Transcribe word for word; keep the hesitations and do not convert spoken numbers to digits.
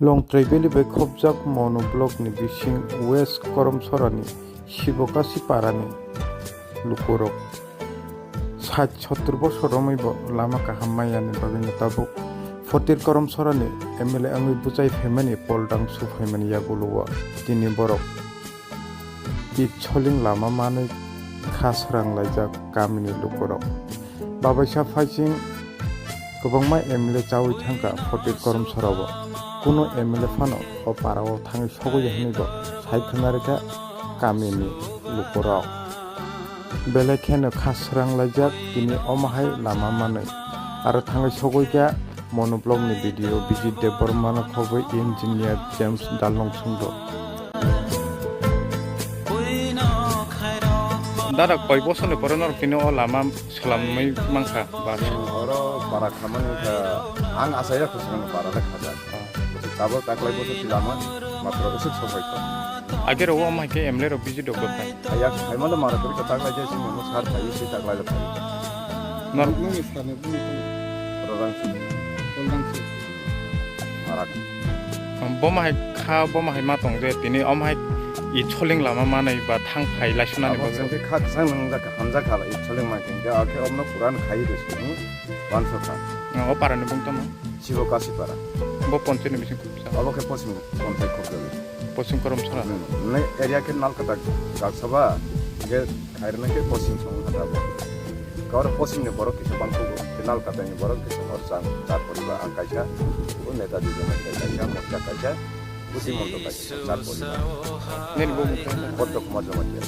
Longtrai Valley bai khopjak Monu block ni bising West Koromsorani Sibokasi parani lukurok sait sottor bosor romwi bo lama kaham manyani bagwino tabuk Fotir Koromsorani M L A wngwi bwchai phaimani poldang su phaimani yagulo o tini borok Itsoling lama manwi kha srang laijak kamini lukurok. Babaisa phaiching kwbangma M L A chawi thangkha Fotir Koromsorao. Kuno M L A phano o parao thangwi sogwi hwnwi bo sai khna rwkha kamini lukurok. Belai kheno kha srang laijak tini omo hai lama manwi. Aro thangwi sogwi kha Monu block ni B D O Bijit Debbarma no khobwi engineer James Dalong sungdo. Dada koi bosor ni pore norok tini o lama swlamwi mankha ba? Oro para khamani kha, ang asai ya khosong para le khajak. Tabuk taklai bosor si lama matro usuk sopai kha. Age ro omo hai khe M L A rok busy dok dok khai. Aya khai mano mara kori ka taklai je sing mo sar khai si taklai le khai. Nor Nini sani bini tong. Rorang si. Rorang si. Marak. Boma hai kha, boma hai ma tong je tini om hai Itsoling lama manai ba thang phai lai sunani Abo bagwi. Jeng khe kha kisang nang jak hamjak kha Itsoling ma khe. Ja khe omno puran khai de sini. Banso kha. O para ni bung tama. Sibo Kasipara. Bo ponchini bising khopsa. Abo khe posim ponchai khopjali. Posim Koromsora. Hmm. Ne area khe nal kata Gaksaba, ge khairna khe posim song kata bo. Kawra posim ne borok kisa bangkho bo, khe nal kata ni borok kisa hor chang, char poriba ang kaisa, bo neta di jona kaisa, morcha kaisa, busi monto kaisa, char poriba. Nini bo mukha. Boddo Kumar Jamatia.